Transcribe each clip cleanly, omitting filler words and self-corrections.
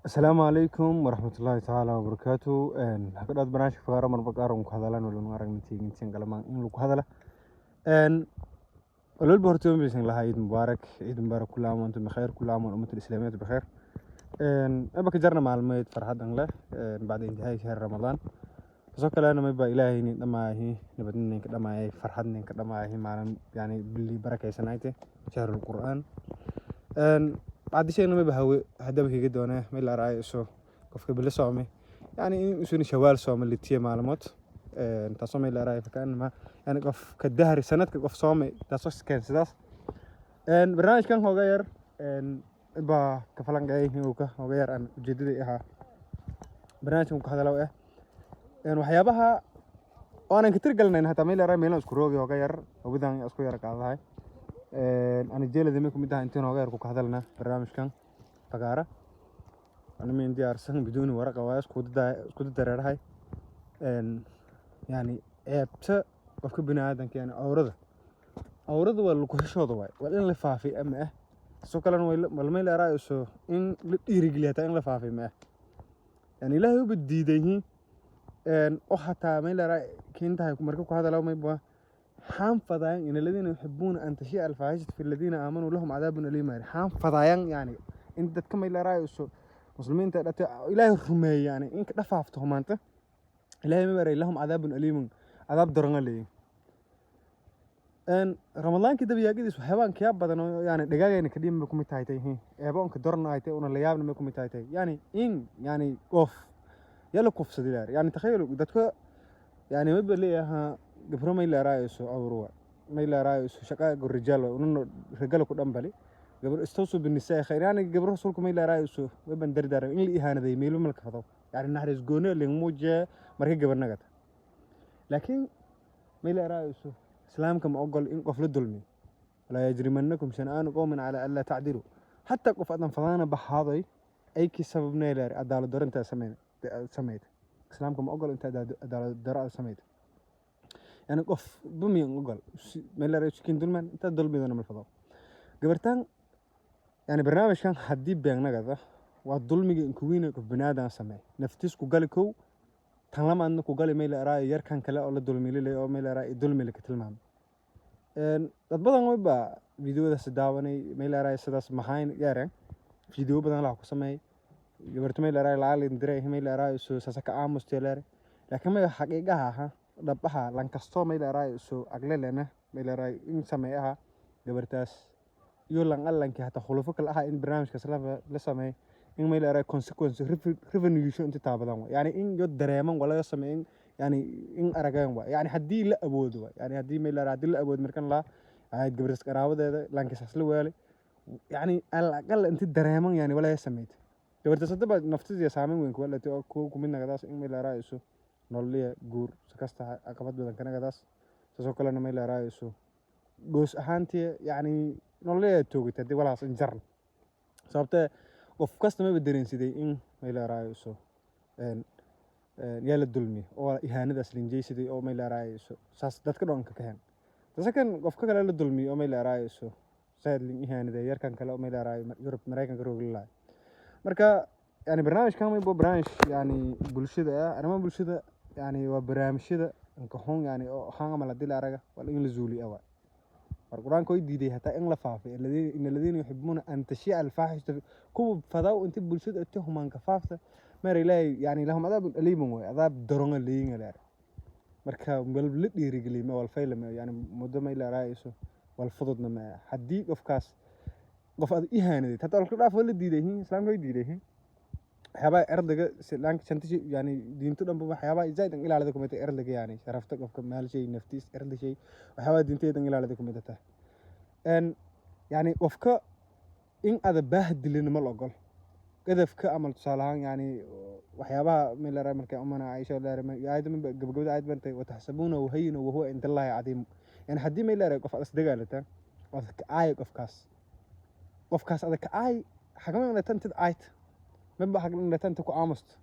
Asalaamu calaykum waraxmatullaahi tacaala wabarakaatu. Waxaa ka dhawaad barnaamijka Fagaaro. Marba qaar ku hadalaan walba aragna teegintiin qalamaan in lagu hadala walba. Horta baysan lahaa ciid mubaarak, ciid mubaarak, كل عام وأنتم بخير، كل عام والأمة الإسلامية بخير. Aba ka jarna maalmeed farxadan leh بعد انتهاء شهر رمضان. Kasoo kalena mayba Ilaahay nin dhamaahi, nabadna ninka dhamaayay, farxad ninka dhamaahi, maalin yani bili barakaysanaayte, شهر القرآن. Bacdishayna mayba hawe hadaba higa doonaa meel la raayo iso qofka bilo soome, yani in isuna Shawaal soome litiye maalmood, taasoo meel la raayo fakaanma yani qof ka dahri sanadka qof soome, taasoo keensadaas. Barnaamijkan hooga yar baa ka falanqeeyay ka hooga yar aan ujeedadii ahaa barnaamijkan ku hadalo waxyaabaha oo aanan ka tirgalnayn hataa meel la raayo meelan isku roogi hooga yar hawadan isku yar qaadahay. Ana jeelada may kumid ahaa intiin hooga yar ku hadalna barnaamijkan Fagaara. Ana min diyaarsan biduuni waraqa waa isku dareerahay. Yani ceebta qofka biniaadanka, yani awrada, awrada waa lagu heshooda waay, waa in la faafiy ama sidoo kalena walmay la raayso in la dhiirigeliyo, hataa in la faafiy ma yani Ilaahay uba diiday oo hataa may la raay kintahay marka ku hadala may xaan fadaayan إن الذين يحبون أن تشيع الفاحشة في الذين آمنوا لهم عذاب أليم. Xaan fadaayan yani in dadka may la raayso muslimiinta dhate Ilaahay rumeeyay, yani in ka dhafaafto humaanta, Ilaahay ma baray لهم عذاب أليم, cadaab daran leeyahay. Ramadaankii dabayaagadiis waxyaabaan kayaa badan oo yani dhagaagayna kadhiin bay kumid tahay tahay eeba onka daran ay tahay una la yaabna may kumid tahay tahay yani in yani qof yala kufsaday leer. Yani takhayalu dadka yani ma leeyaha gabro may leeraayso awruwa may leeraayso shaqaaga rijaal ununa ragala ku dhambali gabro استوصوا بالنساء خير. Yani gabro rasuulku may leeraayso way ban dardaaran in la ihaanaday meelo malka fado, yani naxariis gooni ling muujiye marka gabarnagata. Laakiin may leeraayso Islaamka ma ogol in qof la dulmiyo. ولا يجرمنكم شنآن قوم على ألا تعدلوا. Xataa qof adan fadaana baxaaday ay kii sababnay leer cadaalad daro intaa sameyd. Islaamka ma ogol inta cadaalad daro aad sameyd, yani qof bumiyan ogol meel leer kin dulman inta dulmidana ma fado gabartaan. Yani barnaamijkan haddii beenagada waa dulmiga inkuwiina qof biniaadan sameey naftiis ku gali kow tan lamaadna ku gali meel eraayo yarkan kale oo la dulmililay oo meel eraayo dulmila ka tilmaamay. Dad badan wayba videodaas daawanay meel eraayo sidaas maxayn gaareen video badan la ku sameeyay gabarta meel eraayo lacag diray meel eraayo soo sasa ka aamustay leer. Laakiin may xaqiiqaha aha dhabaha lan kasto meel eraayo soo aglelena meel eraayo in sameeyaha gabartaas iyo lan allankii hataa khulufo kale ahaa in barnaamijkaas la sameeyo in meel eraayo consequence revenue inta taabadan wa yani in yo dareeman walaga sameeyin, yani in aragaan wa yani haddii la awoodo wa yani haddii meel eraayo haddii la awoodo markan la ahayd gabartaas qaraabadeeda lankiisaas la waalay, yani al aqal inti dareeman yani walaga sameeyay gabartaas haddaba naftiisa saameyn weyn kuwa latay oo kuwa kumid nagadaas in meel eraayo nololiya guur si kasta caqabad badan ka nagadaas. Saasoo kalena meel eraayo goos ahaantii yani nololiya toogata haddii walaas in jaran, sababtee qof kasta maba dareensiday in meel eraayo yaa la dulmi oo ihaanadaas linjeysiday oo meel eraayo saas dadka dhanka ka hen tasakan qofka kale la dulmiyo oo meel eraayo saad lin ihaanaday yarkan kale oo meel eraayo Yurub Maraykanka roogla. Marka yani barnaamijkan maybo barnaamij yani bulshada ah, arrimaha bulshada, yani waa barnaamijyada anka xun, yani oo waxaan camal haddii la araga waa in la zuuliya waay. War Qur-aanka way diiday hataa in la faafiyo. إن الذين يحبون أن تشيع الفاحشة, kuwa fadaw inta bulshada inta humaanka faafta meer Ilaahay yani لهم عذاب أليم waay, cadaab daran leeyin leer. Marka wal la dhiirigeliyo ma wal faylama yani muddo may la raayso wal fududna ma haddii qofkaas qof aad ihaanaday hataa walka dhaaf waa la diiday. Islaamka way diiday waxyaabaha erdaga islaamka shantishi, yani diinto dhanba waxyaabaha zaaid an ilaalada kumid tahay erdaga, yani sharafta qofka, maal shay, naftiis, erda shay, waxyaabaha diinteeda ilaalada kumid tahay. Yani qofka in ada baah dilin ma la ogol gadafka ama tusaale ahaan yani waxyaabaha meel la markay umana Aisha la aayada gabagabada aayad bantay وتحسبونه هينا وهو عند الله عظيم. Yani haddii meel la qof aad isdagaalata ood ka aay qofkaas, qofkaas ada ka aay xagama latan tid aayt maba xagama latan ku aamusto,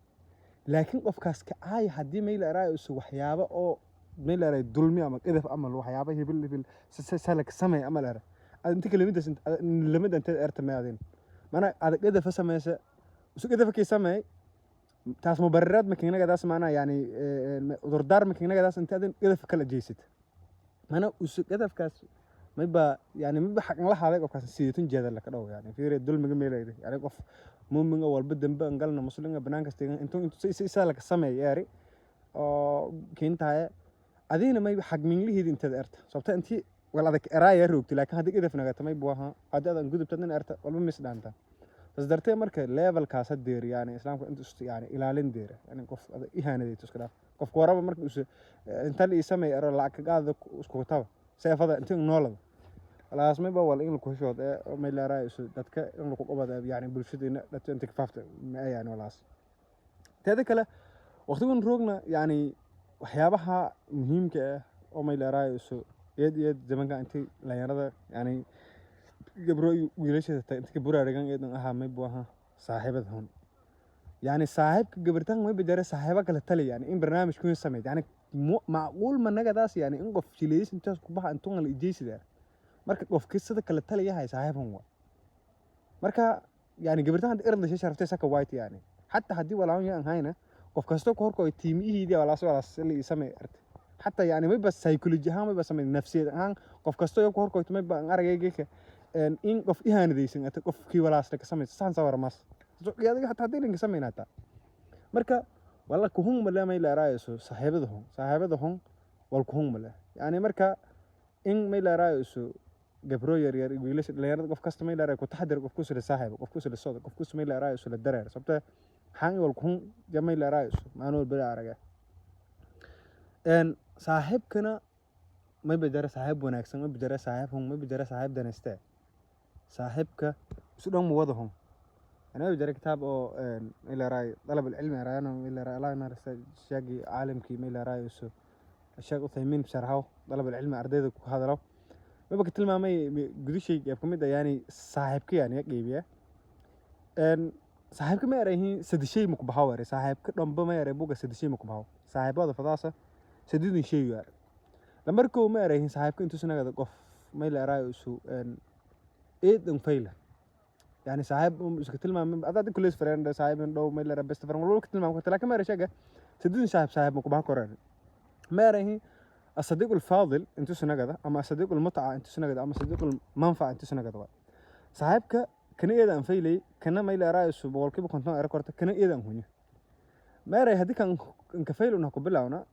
laakiin qofkaas ka aay haddii meel la isu waxyaabo oo meel la dulmi ama qadaf ama waxyaabo hibil hibil salak samee ama la aad inta kelimadaas lamid inta erta maadin mana ada qadafa sameysa. Usu gadafkii sameey, taas mubariraad makiinagadaas, maanaa yani cudurdaar makiinagadaas inta adan gadaf kala jeysid. Mana usu gadafkaas mayba yani mayba xaqan la haaday qofkaas 80 jeeda la ka dhaw. Yani fiiri dulmiga meelayda, yani qof muuminga walba dambe an galna, muslimga banaanka istagan, intuu intuu si isa la ka sameey yaari oo keentahay, adina may xaq minglihiid intada erta, sababta intii wal adag eraaya roogti. Laakiin haddii gadaf nagata, may buu ahaa haddii adan gudubtadna erta walba mis dhaanta. Saas darteed marka levelkaas hadeer yani Islaamka inta isu yani ilaalin deera, yani qof ada ihaanadeyto iska dhaaf. Qofka waraba marka usu inta la ii sameey ero, lacag ka qaada, isku taba seefada inta noolada walaas, mayba wal in lagu heshood ee may leeraa isu dadka in lagu qabada, yani bulshadeena dadka inta kafaafta ma yani walaas. Teeda kale, waqtigan roogna, yani waxyaabaha muhiimka ah oo may leeraa isu eed iyo eed zamanka intii dhalinyarada, yani gabro iyo wiilasha inta ka buraarigan eedan ahaa, may buu ahaa saaxiibada hun. Yani saaxiibka gabartan may bajare saaxiibo kala tali, yani in barnaamij kun sameey, yani macquul ma nagadaas, yani in qof jileys intaas ku baxa intuun la ijeysida. Marka qofka sida kala taliyahay saaxiib hun waa. Marka yani gabartan hadda erad la sharaftay saka white, yani xataa haddii walaan yaan hayna, qof kasto ku horkoy tiimihiidii walaas walaas la ii samey arte, xataa yani mayba psychology ahaan, mayba samey nafsiyad ahaan, qof kasto iyo ku horkoyto mayba aan aragay in qof ihaanadaysan ata qofkii walaas la ka samey saan sawir mas adiga xataa haddii linka sameyn hataa. Marka wala kuhun male may leeraayoso saaxiibada hun, saaxiibada hun wal kuhun male. Yani marka in may leeraayoso gabro yar yar, wiilasha dhalinyarada, qof kasta may leeraay ku taxadir qof ku sila saaxiib, qof ku sila socda, qof ku may leeraayoso la dareer, sababta xaan wal kuhun ja may leeraayoso maalin walba la araga. Saaxiibkana may bajara saaxiib wanaagsan, may bajara saaxiib hun, may bajara saaxiib danayste. Saaxiibka isu dhan wada hun. Ana jara kitaab oo may leeraay dalab alcilmi araano, may leeraay Allah naarista sheegi caalimkii, may leeraay isu Sheekh Uthaymiin sharxaw dalab alcilmi, ardayda ku hadalo maba ka tilmaamay gudushay qayb ka mid ah. Yani saaxiibka yani qeybiya saaxiibka ma erayihiin saddex shay maku baxaw ere. Saaxiibka dhanba ma eray buga saddex shay maku baxaw. Saaxiibada fadaasa saddedan shay yaar. Lambar kow ma erayihiin saaxiibka intuu sanagada qof may leeraay isu eedan fayla. Yani saaxiib iska tilmaamay adaa close friend, saaxiib dhow, may leeraa best friend, walba ka tilmaam karta. Laakiin ma eray sheega saddedan saaxiib saaxiib maku baxa koraan. Ma erayihiin الصديق الفاضل intuu sanagada, ama الصديق المتعة intuu sanagada, ama صديق المنفعة intuu sanagada. Waa saaxiibka kana eeda aan faylay, kana may leeraayo 50% ero korta, kana eeda aan hunyo. Ma eray haddii kan ka fayl una ku bilawna,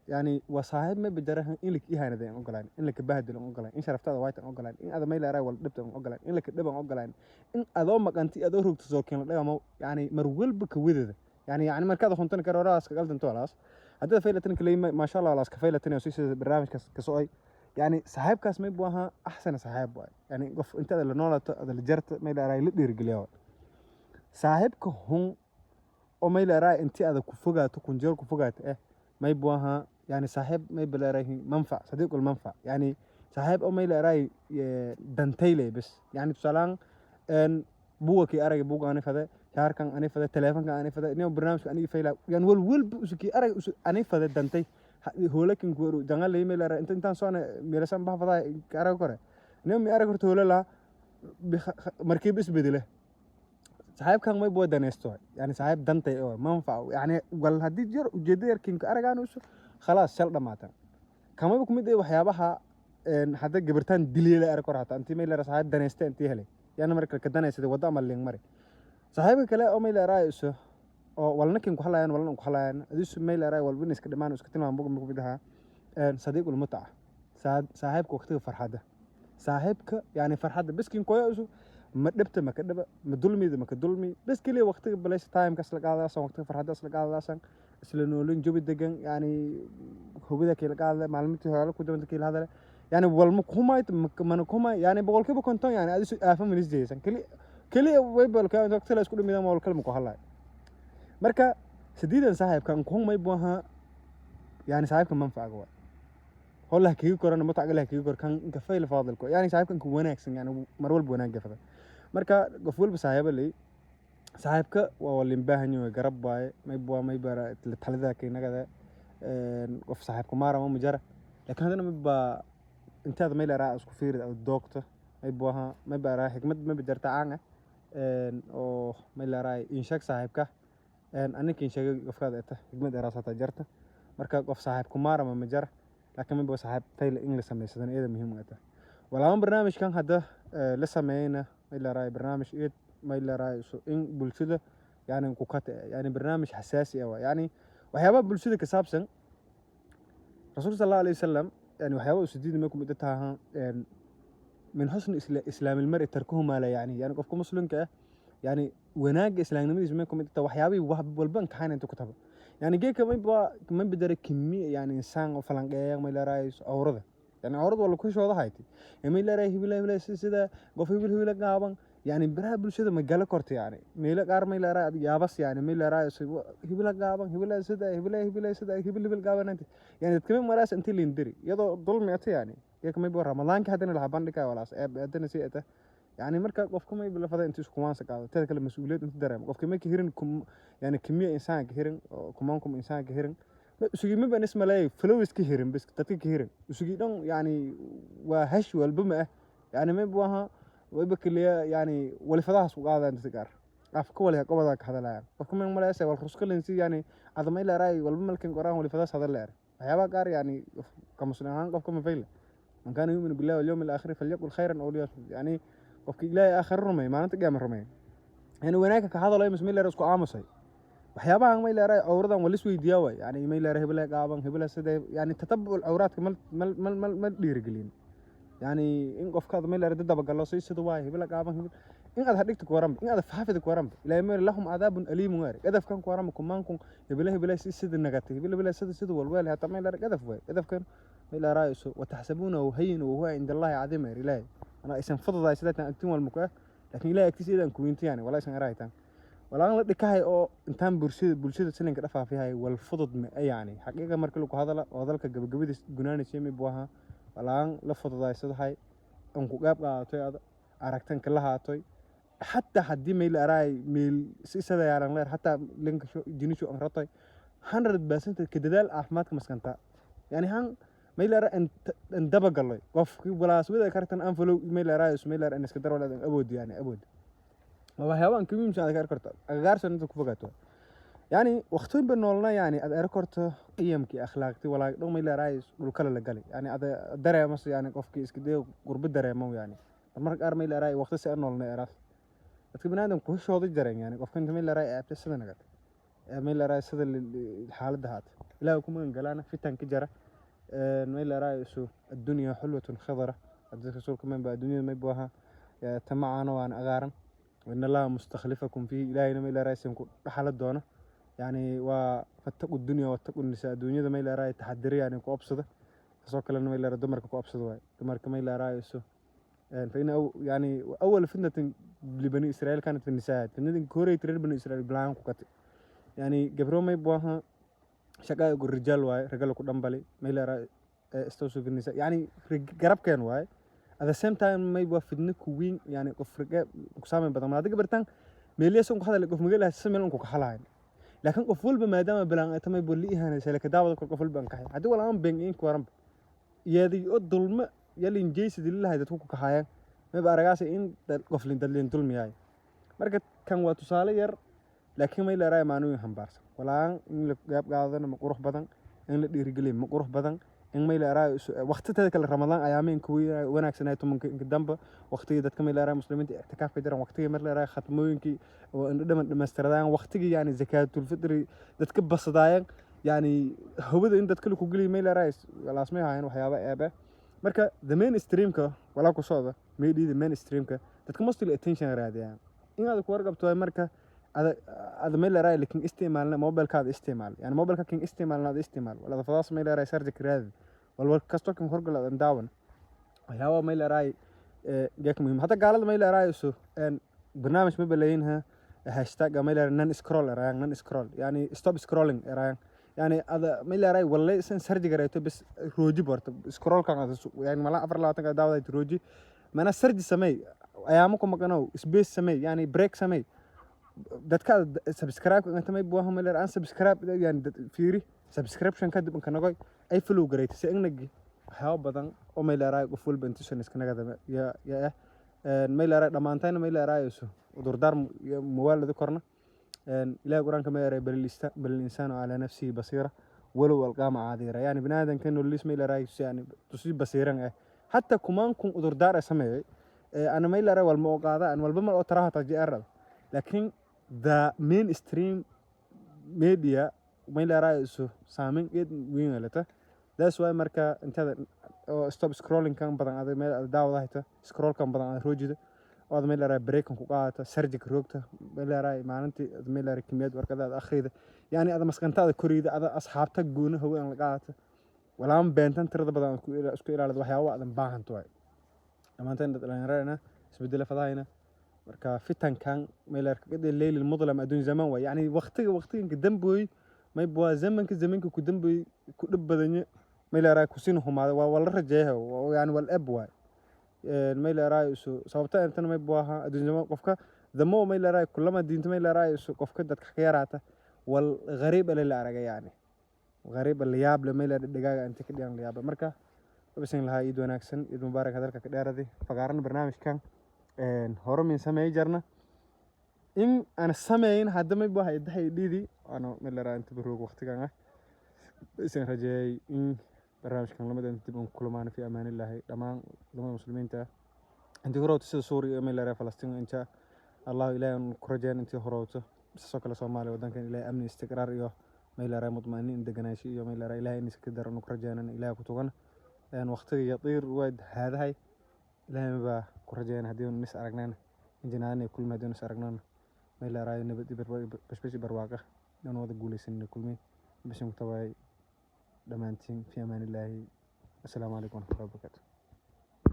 yani waa saaxiib may bajarahan in laka ihaanada aan ogolaan, in laka bahdil aan ogolaan, in sharaftada waayta aan ogolaan, in ada may leeraay wal dhibta aan ogolaan, in laka dhib aan ogolaan, in adoo maqanti adoo rogto soo keen la dhagamo, yani mar walba ka wadada. Yani markaad huntan karo raas ka qaldanto walaas, haddii faylatan kaley, maasha Allah, walaas ka faylatan oo sii barnaamijkaas ka socay. Yani saaxiibkaas may buu ahaa axsana saaxiib waay, yani qof intaada la noolaato, ada la jarta, may leeraay la dhiirigeliya waay. Saaxiibka hun oo may leeraay intii ada ku fogaato kunjeer ku fogaato may buu ahaa yani saaxiib may baleeraay manfac, sadiiqul manfac, yani saaxiib oo may leeraay dantayle bes. Yani tusaalaan buuga kii aragay, buuga ani fade, shaarkan ani fade, teleefonkan ani fade, inuu barnaamijka anigi fayla, yani wal walba usu kii arag usu ani fade dantay hoolakin kuwaru jangal may leeraay inta intaan soona meelasan bah fadaa ka arag kore inuu mi arag horta hoola laha markiiba isbedele. Saaxiibkan may buu danaysto, yani saaxiib dantay oo manfac, yani wal haddii jar ujeedo yar kinka aragaan usu khalaas shal dhamaata. Kamaba kumid ah waxyaabaha hadda gabartaan diliyay arag kor hataa intii may leeraa saaxiib danaysta intii helay, yana marka ka danaysatay waddo ama liing mari. Saaxiibka kale oo may leeraa isu oo walna kin ku hadlayaan, walna ku hadlayaan, adisu may leeraa walba iska dhimaan iska tilmaam buga kumid ahaa sadiiqul mutca, saaxiibka waqtiga farxadda, saaxiibka yani farxadda biskin koya isu ma dhibta, ma ka dhiba, ma dulmida, ma ka dulmi, bes keliya waqtiga balaysa timekaas la qaadaasan, waqtiga farxaddaas la qaadaasan, isla noolin, jawi degan, yani hubida kii la qaadale, maalintii hore ku dabanta kii la hadale, yani walma kumay mana kumay, yani 50%, yani adisu aafa malis jeesan keli keliya way balka waqti la isku dhimida wal kalma ku hadlay. Marka sideedan saaxiibkan kumay buu ahaa yani saaxiibka manfacaga waa hollaha kaga korana mutacga lah kaga kor kan inka fayl faadilko, yani saaxiibkan ku wanaagsan, yani mar walba wanaag gafada. Marka qof walba saaxiibo ley, saaxiibka waa walin baahan yahay, garab waaye, may bua may bara talida kaynagada qof saaxiibka maarama ma jara. Laakiin haddana may baa intaada may leeraa isku fiirid aad doogto, may buu ahaa may baa xikmad may bajarta caan ah. Oo may leerahay insheeg saaxiibka aninka insheegay qofkaad eta xigmad eraas hataa jarta. Marka qof saaxiib kumaarama ma jara, laakiin mayba saaxiib fayla in la samaysadan iyada muhiim u eta. Walaama barnaamijkan hadda la sameeyeyna, may leerahay, barnaamij eed, may leerahay, in bulshada yani ku kata, yani barnaamij xasaasi ah waa, yani waxyaabaha bulshada ka saabsan. Rasuulka sal Allahu alayhi wasalam, yani waxyaaba uu sidiid ma kumid taha, من حسن إسلام المرء تركه ما لا يعني. Yani qofka muslimka ah, yani wanaagga islaamnimadiisa may kumid tahay waxyaabihii wax walban kaxayn inta ku taba. Yani geedka mayba ma bedara kimiya, yani insaan oo falanqeeya, may leerahay, awrada, yani awrada waa lagu hishooda haytay, may leerahay, hibila hibila sida qof hibil hibila gaaban, yani baraha bulshada ma gala korta, yani meelo qaar, may leerahay, yaabas, yani may leerahay, hibila gaaban, hibila sida hibila hibila sida hibil hibil gaaban inta, yani dadka may maraas intii lindiri iyadoo dulmi ata. Yani geedka mayba Ramadaanka haddana laha bandhigaa walaas haddana si ata. Yani marka qofka may lafada inta isku waansa qaado, teeda kale mas-uuliyad inta dareemo qofka may ka hirin yani kimiya insaan ka hirin oo kumaankum insaan ka hirin usugi ma ban ismaleey followers ka hirin bas dadka ka hirin usugi dhan, yani waa hash walba ma ah, yani may buaha wayba kaliya, yani walifadahaas u qaadaan dadka qaar afka waliha qobadaa ka hadlayaan. Qofka may malaysa wal ruskalinsi, yani adamay leeraay walba malkan qoraan walifadaas hadal leer waxyaabaha qaar. Yani ka muslim ahaan qofka ma fayle, من كان يؤمن بالله واليوم الآخر فليقل خيرا أو ليصمت. يعني qofka Ilaahay aakhiro rumey, maalinta qiyaama rumey, yani wanaagga ka hadalayo mise may leer isku aamusay. Waxyaabahan, may leeray, cawradan waa lis weydiiyaa waay. Yani may leeray hebela gaaban, hebela sidee, yani tatabuc cawraadka mal dhiirigelin, yani in qofka may leeray dad dabagalo si sida waay hebela gaaban hebel in aad hadhigta ku waranba, in aad faafida ku waranba. Ilaahay ma لهم عذاب أليم waari qadafkan ku waranba kumaankun hebela hebela si sida nagatay, hebela hebela sida sida walweel hata, may leeray, qadaf waay qadafkan, may leerayso. وتحسبونه هينا وهو عند الله عظيم. Ilaahay ana aysan fududahay sidatan agtin walma ku ah, laakiin Ilaahay agtiisa idan kuweynta, yani walaa aysan eraytan walaan la dhikahay oo intaan bulshada silinka dhafaafihay wal fudud ma. Yani xaqiiqa marka lagu hadala oo hadalka gabagabadiis gunaanaysa, mi buu ahaa walaan la fududaysadahay on ku qaab qaadatoy ada aragtan kala haatoy, xataa haddii meel araay meel si isada yaaran leer, xataa linka jinishu an ratoy 100% ka dadaal caafimaadka maskanta. Yani han meel ara an daba galay qofkii walaas wada kartan an follow meel araay meel ara iska dar wala awood, yani awood waa waxyaabahan ka muhiimsan aad ka arki karto agagaarsan inta ku fogaato. Yani waqtooyin ba noolna, yani aad arki karto qiyamkii akhlaaqtii walaa dhan, meel araay dhulkale la galay, yani ada dareemas, yani qofkii iska day gurbo dareemo. Yani marmarka qaar, meel araay, waqti si aan noolna eraas dadka baniaadamku hishooda jareen, yani qofka inta meel araay aabta sida nagad meel araay sida xaaladda haata. Ilaahu ku magan galaana fitan ka jara. Meel araay isu الدنيا حلوة خضرة, xadiiska rasuulka man baa adduunyada may buu ahaa tamacaana waana agaaran. وإن الله مستخلفكم فيه, Ilaahayna meel araay sin ku dhaxala doona. Yani waa فاتقوا الدنيا واتقوا النساء. Adduunyada meel araay taxadiri, yani ku obsada, taasoo kalena meel araay dumarka ku obsada waay dumarka meel araay isu فإن أو يعني أول فتنة لبني إسرائيل كانت في النساء. فتنة كوري تريد بني إسرائيل بلان كوكت، yani gabro may buu ahaa shaqaa الرجال waay ragala ku dhambali meel araay استوصوا في النساء, yani garabkeen waay. At the same time may waa fidno ku weyn, yani qof rage ku saameyn badan maada gabartan meeliyaas ku hadalay qof magaalaha si meel ku kaxalahayn, laakiin qof walba maadaama bilaan ay tamay buu liihanaysa laka daawada qof walba aan kaxay haddii walaan been in ku waran iyadii oo dulma yalin jeysi dilahay dadku ku kaxayaan mayba aragaas in qof lin dadlin dulmiyaay. Marka kan waa tusaale yar, laakiin may leeraay maanooyin hambaarsan walaan in la gaab qaadana ma qurux badan, in la dhiirigeliyo ma qurux badan, in may leeraay waqti kale Ramadaan ayaameenka wanaagsanahay 10-ka inka damba, waqtigii dadka may leeraay muslimiinta ictikaafka jiraan, waqtigii mar leeraay khatmooyinkii oo indho dhaman dhammaystiradaan, waqtigii yani zakaatulfitri dadka basadaayeen, yani hawada in dadka laku geliyo, may leeraay walaas may ahaayeen waxyaaba eebe. Marka the main streamka walaa ku socda media, main streamka dadka mostly attention raadiyaan in aad ku warqabto waay. Marka ada may leeraay lakin isticmaalna mobilkaada isticmaal, yani mobilka kin isticmaalna ada isticmaal wala fadaas may leeraay sarjik raadi wal war kasto kan horgal adan daawan waxyaaba may leeraay geek muhiim. Hadda gaalada may leeraay isu barnaamij ma baleeyinha hashtag may leeraay non scroll erayaan, non scroll, yani stop scrolling erayaan. Yani ada may leeraay walle isan sarji gareeto bas rooji borta scrollkan ada, yani mala 24 daawada rooji mana sarji samey ayaamo ku maqanow space samey, yani break samey. Dadka subscribe inta may buaha may leeraay unsubscribe, yani fiiri subscription kadib inka nagoy ay follow gareeytay si inagi waxyaabo badan oo may leeraay qof walba intuusan iska nagadama ya ya ah. May leeray dhammaantayna may leeraayoso cudurdaar muwaalada korna. Ilahay Qur-aanka ma eray: "بل الإنسان على نفسه بصيرة ولو ألقى معاذيره." Yani bini aadanka nololiis may leeraayoso yani tusi basiiran ah, hatta kumaan kun cudurdaar ay sameeyay. Ana may leeray walma oo qaada an walba mal oo taraha tajeerada, laakiin the mainstream media may leeraayoso saameyn eed weyn yeelata. That's why marka intada oo stop scrolling kan badan aad meel aad daawada hayta, scrollkan badan aad roojida oo aad meel leeray breakan ku qaadata, sarjika roogta, meel leeray maalintii aad meel leeray kimiyad warqada aad akhrida, yani aad maskantaada korida, aad asxaabta gooni hawo aan la qaadata, walaan beentan tirada badan aad ku isku ilaalida waxyaabo aadan baahanto waay. Dhammaanteen dad dhalinyarana isbedela fadahayna. Marka fitankan meel leer الليل المظلم adduun zaman waay, yani waqtiga waqtiganka dambooy may waa zamanka zamanka ku dambooy ku dhib badanya, may leeray kusina humaada waa wala rajeeyo, yani wal eb waay. May leeray isu sababta intan may buaha adduun zaman qofka the more may leeray kulama diinta may leeray isu qofka dadka ka yaraata wal غريب la araga, yani غريب la yaab le may leeray dhigaaga inta ka dhigan la yaab. Marka wabisan lahaa iid wanaagsan, iid mubaarak. Hadalka ka dheeraday fagaarana barnaamijkan hore min sameey jarna in aan sameyn hadda may buaha idahay dhidi ano may leeray inta baroog waqtigan ah isan rajeeyay in barnaamijkan lamid inta dib uun kulmaan. Fi amaan illaahi. Dhammaan wadamada muslimiinta intii horowta sida Suuriya iyo may leeray Falastiin, inta Allahu Ilaahay aan ku rajeyn intii horowto sidoo kale Soomaaliya wadankan Ilaahay amni, istiqraar iyo may leeray mudma'iniin deganaansho iyo may leeray Ilaahay in iska daro ku rajeynan Ilaahay ku tugan. Waqtiga yatiir waa haadahay. Ilaahay baa ku rajeyn haddii nis aragnaan injinaani kulmi, haddii nis aragnaan may leeray nabad iyo bashbash iyo barwaaqa inaan wada guuleysan kulmi bishan ku tawaay. Dhammaantiin fi amaan illaahi. Assalaamu calaykum waraxmatullahi wabarakaatu.